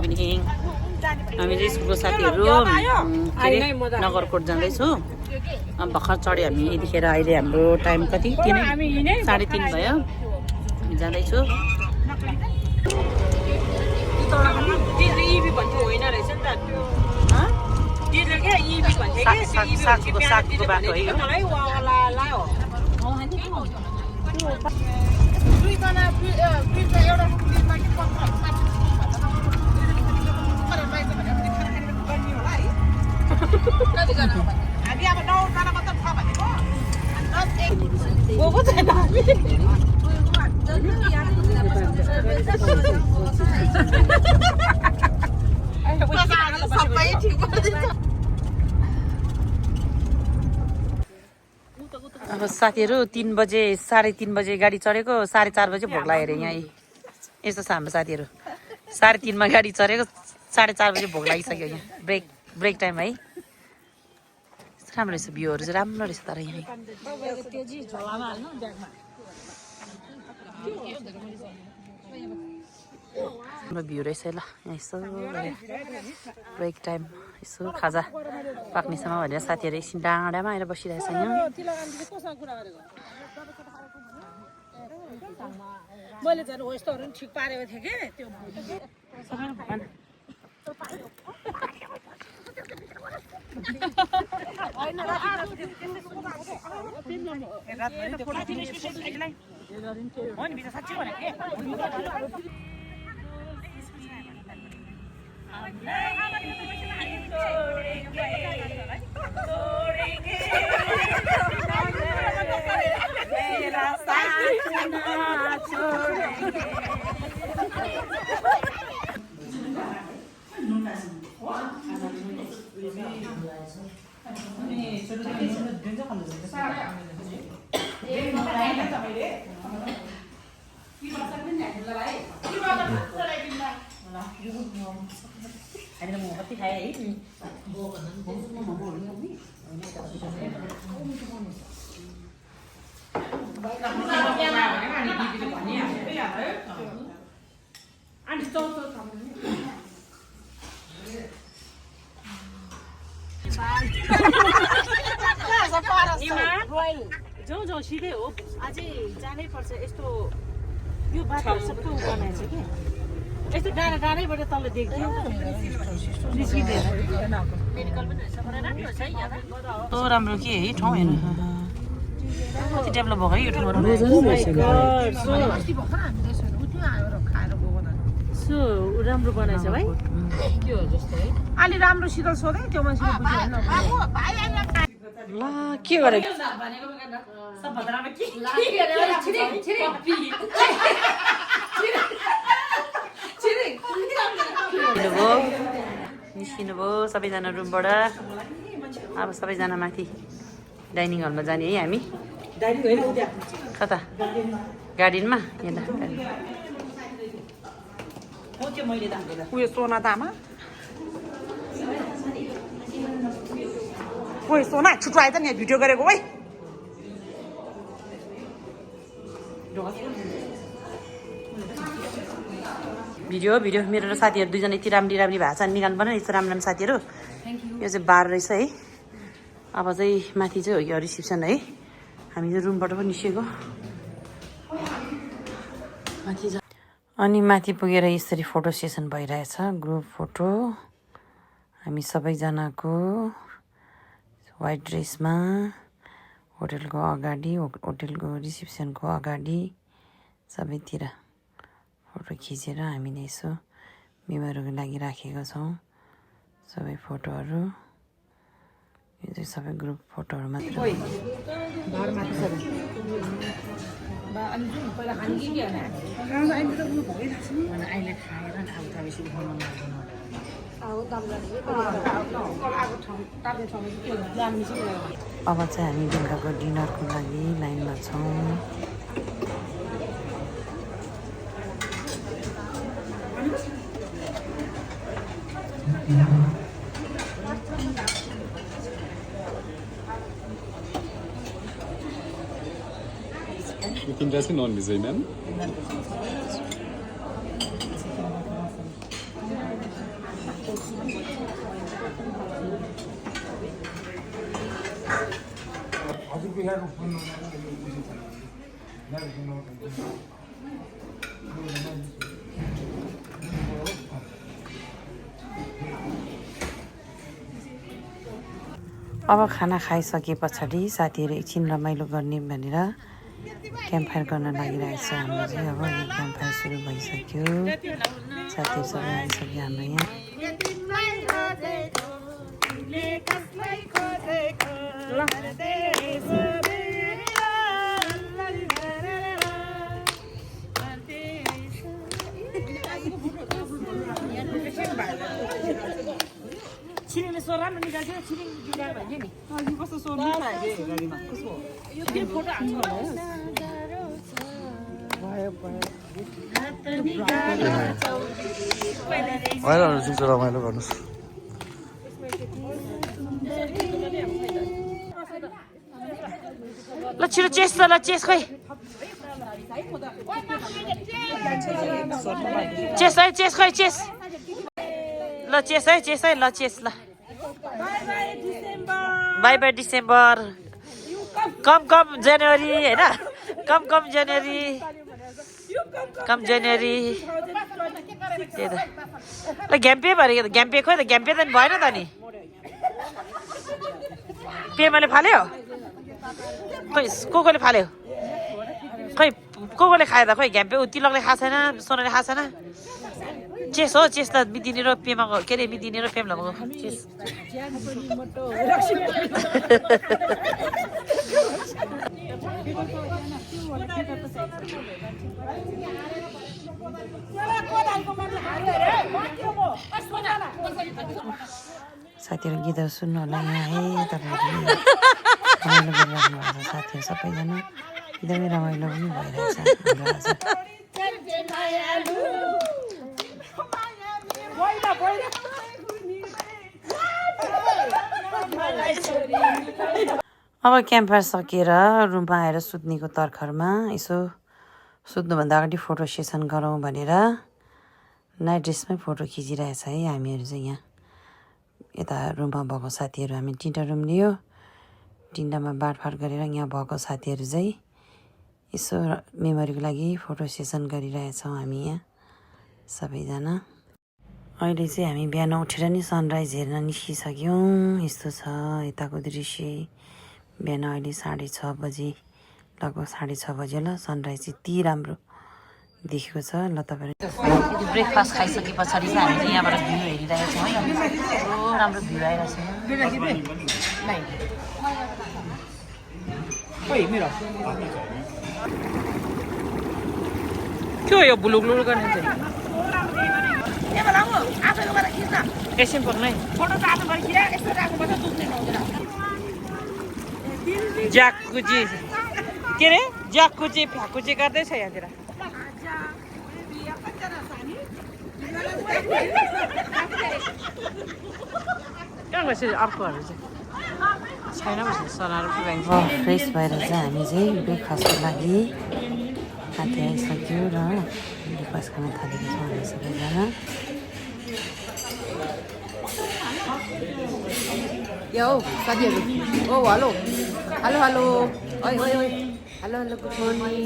Evening हामी चाहिँ स्कुलको साथीहरू नगरकोट जाँदैछु भर्खर चढ्यो हामी यतिखेर अहिले हाम्रो टाइम कति 3:30 भयो हामी जाँदैछु सागको बाटो है अब साथीहरू 3 बजे 3:30 बजे गाडी चढेको 4:30 बजे भोक लाग्यो अरे यहाँ यस्तो छ हाम्रो साथीहरू 3:30 मा गाडी चढेको 4:30 बजे भोक लागिसक्यो यहाँ ब्रेक टाइम है राम्रो रहेछ भ्यूहरू चाहिँ राम्रो रहेछ तर यहाँ राम्रो भ्यू रहेछ ल यहाँ यसो ब्रेक टाइम यसो खाजा पाक्नेसम्म भनेर साथीहरू एकछिन डाँडामा आएर बसिरहेछ यहाँ मैले झन् हो यस्तोहरू पनि ठिक पारेको थिएँ कि त्यो जाउँ सिधै हो अझै जानै पर्छ यस्तो यो बाटो सबै बनाएछ कि यस्तो डाँडैबाट तल देख्थ्यो मेडिकल पनि रहेछ राम्रो छ कस्तो राम्रो के है ठाउँ हेर्नु कति डेभलप भएको है यो ठाउँहरू राम्रो बनाएछ भाइ के हो जस्तो है अलि राम्रो शीतल सोधे त्यो मान्छेले ल के गरे निस्किनु भयो सबैजना रुमबाट अब सबैजना माथि डाइनिङ हलमा जाने है हामी कता गार्डनमा उयो सोना दामा ओइ सोना छुट्टो आएछ नि भिडियो गरेको है भिडियो मेरो र साथीहरू दुईजना यति राम्री भाषा निकाल्नु पर्ने यस्तो राम्रो साथीहरू यो चाहिँ बार रहेछ है अब चाहिँ माथि चाहिँ हो कि रिसिप्सन है हामी चाहिँ रुमबाट पनि निस्केको माथि अनि माथि पुगेर यसरी फोटो सेसन भइरहेछ ग्रुप फोटो हामी सबैजनाको व्हाइट ड्रेसमा होटलको अगाडि होटलको रिसिप्सनको अगाडि सबैतिर फोटो खिचेर हामीले यसो मेमोरीको लागि राखेका छौँ सबै फोटोहरू यो चाहिँ सबै ग्रुप फोटोहरू मात्र अब चाहिँ हामी बेलुकाको डिनरको लागि लाइनमा छौँ तिनवटा चाहिँ नन भेज है म्याम अब खाना खाइसके पछाडि साथीहरू एकछिन रमाइलो गर्ने भनेर क्याम्प फायर गर्न लागिरहेको छ हाम्रो चाहिँ। अब यो क्याम्प फायर सुरु भइसक्यो, साथीहरू सबै आइसक्यो हाम्रो यहाँ। छिरिङले स्वर राम्रो निकाल्छ छिरिङ बिगार भन्यो नि यो कस्तो स्वर निकाल्यो गाडीमा कस्तो यो के फोटो हाल्छ होइन जुन रमाइलो गर्नुहोस्। ल छिटो चेस ल चेस खोइ चेस है चेस खोइ चेस ल चेस है चेस है ल चेस ल बाई बाई डिसेम्बर कम कम जनवरी होइन कम जनवरी कम जनवरी त्यही त ल घ्याम्पे भनेको त घ्याम्पे खोइ त घ्याम्पे त भएन त नि पेमाले फाल्यो खोइ कोले फाल्यो खोइ कोले खायो त खोइ घ्याम्पे तिलकले खाएको छैन सोनाले खाएको छैन चेस हो चेस त मिदिने र पेमा के अरे मिदिने र पेम लगाएको चेस साथीहरू गीतहरू सुन्नु होला यहाँ है तपाईँहरूले रमाइलो गरिराख्नु भएको छ साथीहरू सबैजना एकदमै रमाइलो पनि भइरहेछ हाम्रो आज। अब क्याम्पफायर सकिएर रुममा आएर सुत्नेको तर्खरमा यसो सुत्नुभन्दा अगाडि फोटो सेसन गरौँ भनेर नाइट ड्रेसमै फोटो खिचिरहेछ है हामीहरू चाहिँ यहाँ। यता रुममा भएको साथीहरू हामी तिनवटा रुम लियो, तिनवटामा बाँडफाँड गरेर यहाँ भएको साथीहरू चाहिँ यसो मेमोरीको लागि फोटो सेसन गरिरहेछौँ हामी यहाँ सबैजना। अहिले चाहिँ हामी बिहान उठेर नि सनराइज हेर्न निस्किसक्यौँ। यस्तो छ यताको दृश्य। बिहान अहिले 6:30 बजे लगभग 6:30 बजे ल सनराइज यति राम्रो देखेको छ। ल तपाईँहरू ब्रेकफास्ट खाइसके पछाडि चाहिँ हामी चाहिँ यहाँबाट भ्यू हेरिरहेको छौँ है। कस्तो राम्रो भ्यू आइरहेको छ। के हो यो बुलुगुलु गर्ने चाहिँ एकछिन पर्नै ज्याकुची के अरे ज्याकुची फ्याकुची गर्दैछ यहाँतिर। कहाँ गएछ अर्कोहरू चाहिँ छैन सराहरू पुऱ्याइन्छ। फ्रेस भएर चाहिँ हामी चाहिँ ब्रेकफास्टको लागि हात आइसक्यो र ब्रेकफास्ट खान थालेको छौँ हामी सबैजना। यो साथीहरू ओ हेलो हेलो हेलो ओइ ओइ ओइ हेलो हेलो गुड मर्निङ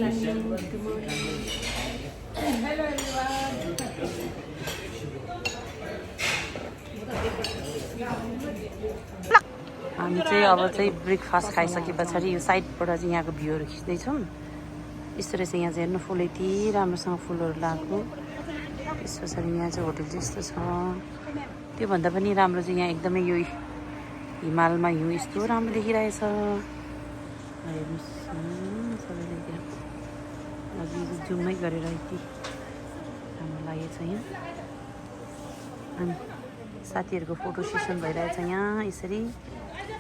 हामी चाहिँ अब चाहिँ ब्रेकफास्ट खाइसके पछाडि यो साइडबाट चाहिँ यहाँको भ्यूहरू खिच्दैछौँ। यस्तो रहेछ यहाँ चाहिँ हेर्नु फुल यति राम्रोसँग फुलहरू लगाएको। यस पछाडि यहाँ चाहिँ होटल चाहिँ यस्तो छ। त्योभन्दा पनि राम्रो चाहिँ यहाँ एकदमै यो हिमालमा हिउँ यस्तो राम्रो देखिरहेछ। हेर्नुहोस् सबैले अघि जुमै गरेर यति राम्रो लागेको छ यहाँ। अनि साथीहरूको फोटो सेसन भइरहेछ यहाँ यसरी।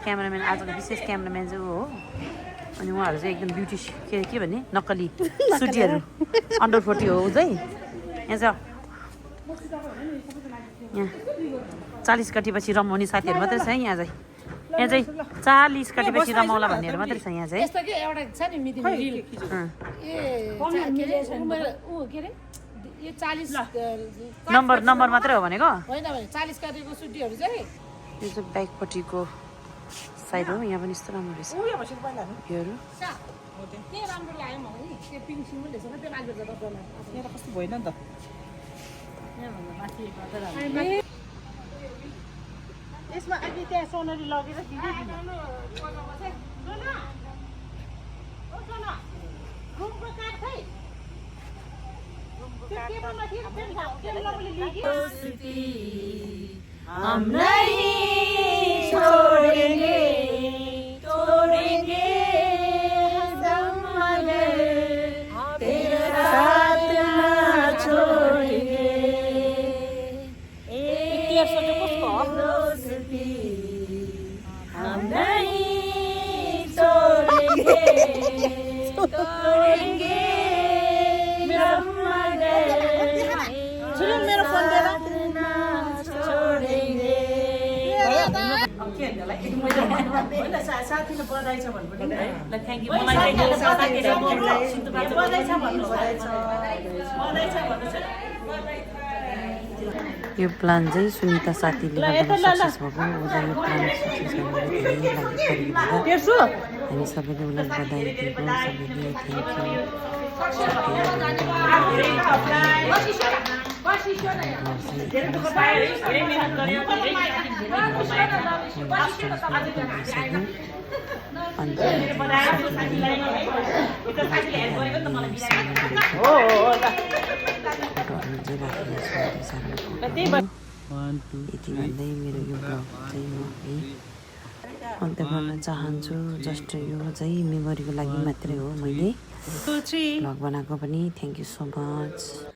क्यामेराम्यान आजको विशेष क्यामेराम्यान चाहिँ हो। अनि उहाँहरू चाहिँ एकदम ब्युटी के भन्ने नक्कली सुटीहरू अन्डर 40 हो चाहिँ यहाँ चाहिँ यहाँ 40 कटिपछि रमाउने साथीहरू मात्रै छ है यहाँ चाहिँ। यहाँ चाहिँ 40 कटिपछि रमाउला भन्नेहरू मात्रै छ यहाँ चाहिँ। यस्तो के एउटा छ नि मिदिने रिल ए के अरे यो 40 नम्बर मात्रै हो भनेको होइन भने 40 काटेको सुटीहरू चाहिँ यो चाहिँ ब्याकपट्टिको साइड हो यहाँ पनि यस्तो राम्रो रहेछ योहरू के राम्रो लाग्यो मलाई नि त्यो पिङ्क सिम्बल रहेछ त्यो लाग्दो छ तपाईँलाई यहाँ त कस्तो भएन नि त यसमा अघि त्यहाँ सोनरी लगेर दिँदै रुमको काठ खै त्यो टेबलमा थियो टेबलमा मैले लिएँ हम नहीं छोड़ेंगे तोड़ेंगे हम मगर तेरा साथ ना छोड़ेंगे दोस्ती हम नहीं छोड़ेंगे तोड़ेंगे हम मगर मेरो फोन दिएर साथीले बधाई छ भन्नु यो प्लान चाहिँ सुनिता साथीले गर्दा सक्सेस भएको हो यो प्लान सक्सेस भएको हामी सबैले उसलाई बधाई दिएको सबैले यति भन्दै मेरो यो ब्लग चाहिँ म अन्त गर्न चाहन्छु जस्ट यो चाहिँ मेमोरीको लागि मात्रै हो मैले ब्लग बनाएको पनि थ्याङ्क यू सो मच